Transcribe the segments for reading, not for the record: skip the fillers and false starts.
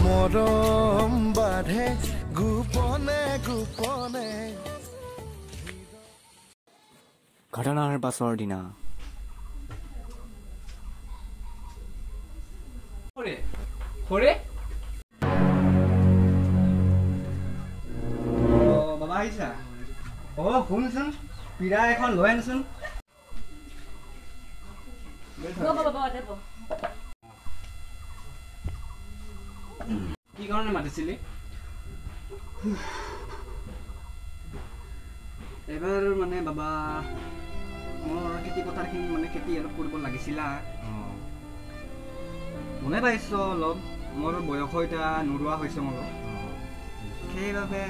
মৰম বাঢ়ে গোপনে গোপনে। ঘটনাৰ পাছৰ দিনা। বাবা আহিছা? অ শুনচোন, পীৰা এখন লৈ আনচোন। কি কাৰণে মাতিছিলি? এবাৰ মানে বাবা, মোৰ খেতি পথাৰখিনি মানে খেতি অলপ কৰিব লাগিছিলা। মনে পাইছ অলপ মোৰ বয়স এতিয়া নোৰোৱা হৈছে মোৰ, সেইবাবে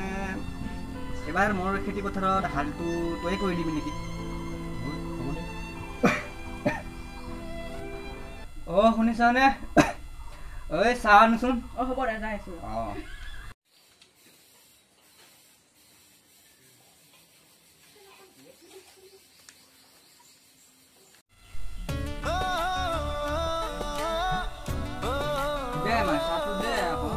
এবাৰ মোৰ খেতি পথাৰত হালটো তই কৰি দিবি নেকি? অ শুনিছানে? ঐ চাহ আনচোন। অ হ'ব দে, যাই আছো। অ দে মা, চাহটো দে আকৌ।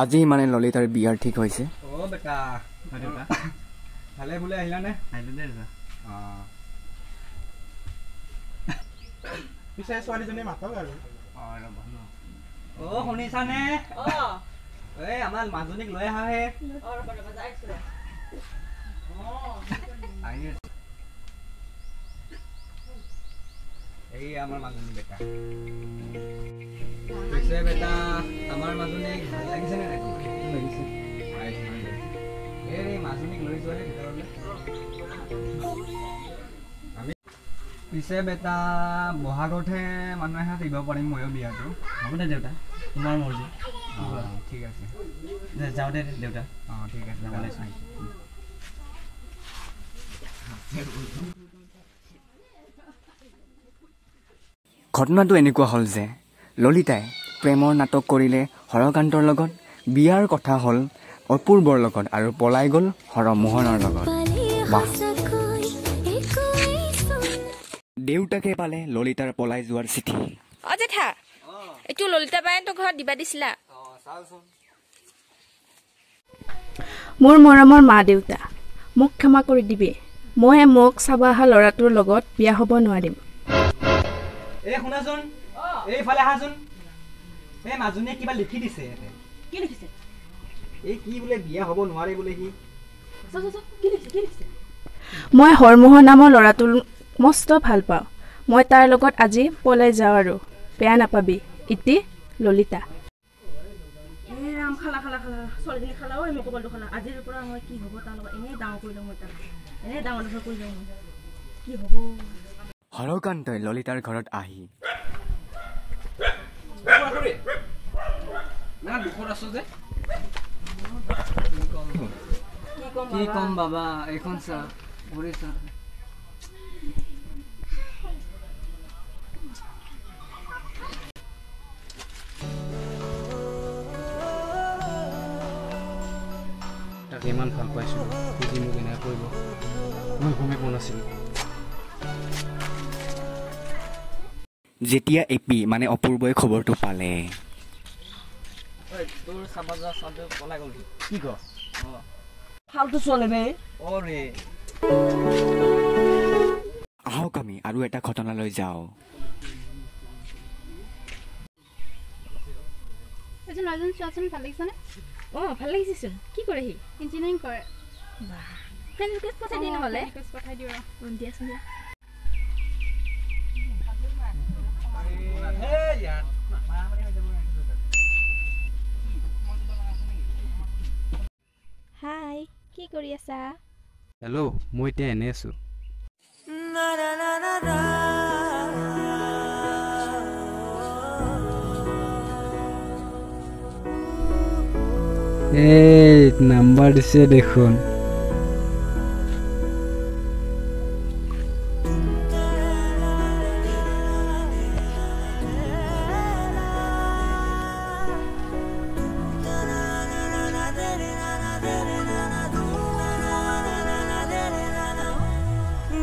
আজি মানে ললিতাৰ বিয়াৰ ঠিক হৈছে। অ বেটা, দেউতা ভালে বোলে আহিলানে? আহিলো দে দেউতা। অ পিছে ছোৱালীজনী মাতক আৰু। অ ৰ'ব। অ শুনিছানে? অ এই আমাৰ মাজনীক লৈ আহাহে। অ ৰ'ব ৰ'ব, যাই আছো। আহি আছে। এই আমাৰ মাজনী বেটা। পিছে বেটা, আমাৰ মাজনীক ভাল লাগিছে নে নাই তোমাৰ? লাগিছে। এই মাজনীক লৈ যোৱাহে ভিতৰলৈ। আমি পিছে বেটা বহাগতহে মানুহে দিব পাৰিম ময়ো বিয়াটো। হ'ব দে দেউতা, তোমাৰ মৰ্জি। ঠিক আছে, যাওঁ দে দেউতা। অ ঠিক আছে, যাব লাগিছে। ঘটনাটো এনেকুৱা হ'ল যে ললিতাই প্ৰেমৰ নাটক কৰিলে হৰকান্তৰ লগত, বিয়াৰ কথা হ'ল অপূৰ্বৰ লগত, আৰু পলাই গ'ল হৰমোহনৰ লগত। বাহ! দেউতাকে পালে ললিতাৰ পলাই যোৱাৰ চিঠি। অ জেঠা, এইটো ললিতা বায়ে তোৰ ঘৰত দিবা দিছিলা। মোৰ মৰমৰ মা দেউতা, মোক ক্ষমা কৰি দিবি। মই মোক চাব অহা ল'ৰাটোৰ লগত বিয়া হ'ব নোৱাৰিম। এই শুনাচোন, এইফালে আহাচোন। এই মাজনীয়ে কিবা লিখি দিছে ইয়াতে। কি লিখিছে? এই কি বোলে বিয়া হ'ব নোৱাৰে বোলে সি। কি লিখিছে? কি লিখিছে? মই হৰমোহন নামৰ ল'ৰাটোৰ মস্ত ভাল পাওঁ। মই তাৰ লগত আজি পলাই যাওঁ আৰু, বেয়া নাপাবি। ইতি ললিতা। এই ৰাম, খালা খালা খালা, ছোৱালীজনী খালা। ঐ মই কপালটো খালা। আজিৰ পৰা মই কি হ'ব তাৰ লগত? এনেই ডাঙৰ কৰি লওঁ মই তাক, এনেই ডাঙৰ দীঘল কৰি লওঁ মই, কি হ'ব? হৰকান্তই ললিতাৰ ঘৰত আহি না দুখত আছো যে। কি কম বাবা, এইখন চা, ঘূৰি চা। তাক ইমান ভাল পাইছিলোঁ, সি যে মোক এনেকুৱা কৰিব মই গমেই পোৱা নাছিলোঁ। যেতিয়া এপি মানে অপূৰ্বই খবৰটো পালে। তোৰ চাব যোৱা ছোৱালীটো পলাই গ'ল। কি ক? ফাল্টু ছোৱালী বে। অ ৰে। আহক আমি আৰু এটা ঘটনালৈ যাওঁ। এজন ল'ৰাজন চোৱাচোন, ভাল লাগিছেনে? অ ভাল লাগিছেচোন। কি কৰে সি? ইঞ্জিনিয়াৰিং কৰে। ফ্ৰেণ্ড ৰিকুৱেষ্ট পঠাই দিয়ে নহ'লে। ৰিকুৱেষ্ট পঠাই দিওঁ। দিয়াচোন দিয়া। কৰি আছা? হেল্ল', মই এতিয়া এনেই আছোঁ। এই নাম্বাৰ দিছে দেখোন।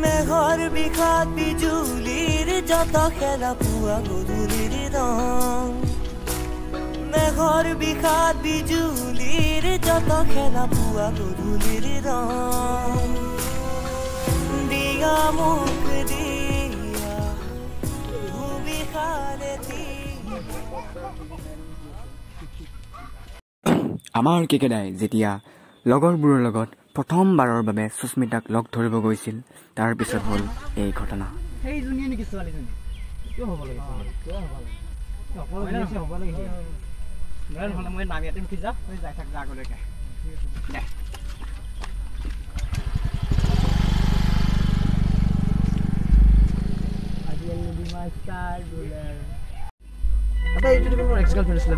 মেঘৰ বিষাদ বিজুলীৰ যত খেলা পুৱা গধূলিৰ ৰং, মেঘৰ বিষাদ বিজুলীৰ যত খেলা পুৱা গধূলিৰ ৰং, দিয়া মোক দিয়া বিষাদে। আমাৰ কেকেদাই যেতিয়া লগৰবোৰৰ লগত প্ৰথমবাৰৰ বাবে সুস্মিতাক লগ ধৰিব গৈছিল, তাৰপিছত হ'ল এই ঘটনা। সেইজনীয়ে নেকি ছোৱালীজনী? কিয় হ'ব লাগে? হ'ব লাগে নহ'লে মই নাম ইয়াতে উঠি যাওঁ, তই যাই থাক যা আগলৈকে।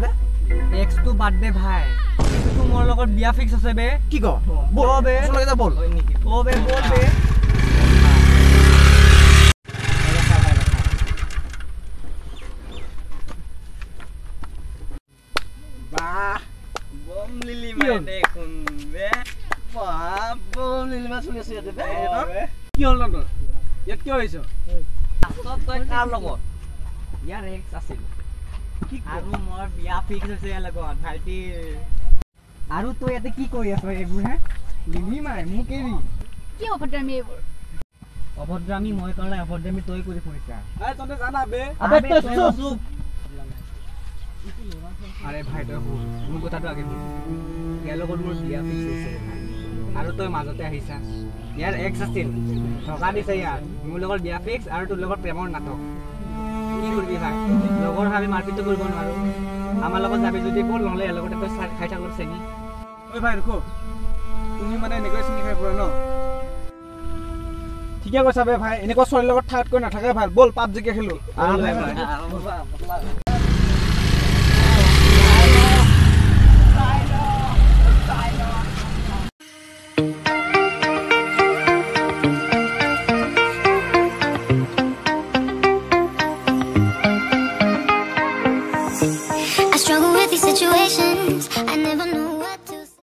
দে এক্সটো বাদ দে ভাই, এইটোতো মোৰ লগত বিয়া ফিক্স আছে বে। কি ক? বল বে, বল অ বে, বল বে। বাহ, বম লিলি মাই দেখোন বে। বাহ, বম লিলি মাছ চলি আছে ইয়াতে বে। কি হ'ল তহঁতৰ? ইয়াত কিয় আহিছ? লাষ্টত তই কাৰ লগত? ইয়াৰ এক্স আছিল আৰু মোৰ বিয়া ফিক্স হৈছে ইয়াৰ লগত ভাইটি। আৰু তই ইয়াতে কি কৰি আছ এইবোৰ? হে লিলি মাই মোক এৰি কি অভদ্ৰামী এইবোৰ? অভদ্ৰামী মই কৰা নাই, অভদ্ৰামী তই কৰি ফুৰিছা। তহঁতে জানা বে। আবে তই চুপ। আৰে ভাই তই শুন, মোৰ কথাটো আগে শুন। ইয়াৰ লগত মোৰ বিয়া ফিক্স হৈছে ভাই, আৰু তই মাজতে আহিছা। ইয়াৰ এক্স আছিল, থকা দিছে ইয়াৰ। মোৰ লগত বিয়া ফিক্স আৰু তোৰ লগত প্ৰেমৰ নাটক। কি কৰিবি ভাই, লগৰ ভাবি মাৰপিটো কৰিব নোৱাৰো। আমাৰ লগত যাবি যদি ব'ল, নহ'লে ইয়াৰ লগতে তই খাই থাক অলপ চেনি। ঐ ভাই ৰখো, তুমি মানে এনেকৈ চিনি খাই ফুৰা ন? ঠিকে কৈছা বে ভাই, এনেকুৱা ছোৱালীৰ লগত থাকাতকৈ নাথাকে ভাল। ব'ল পাবজিকে খেলো। I struggle with these situations.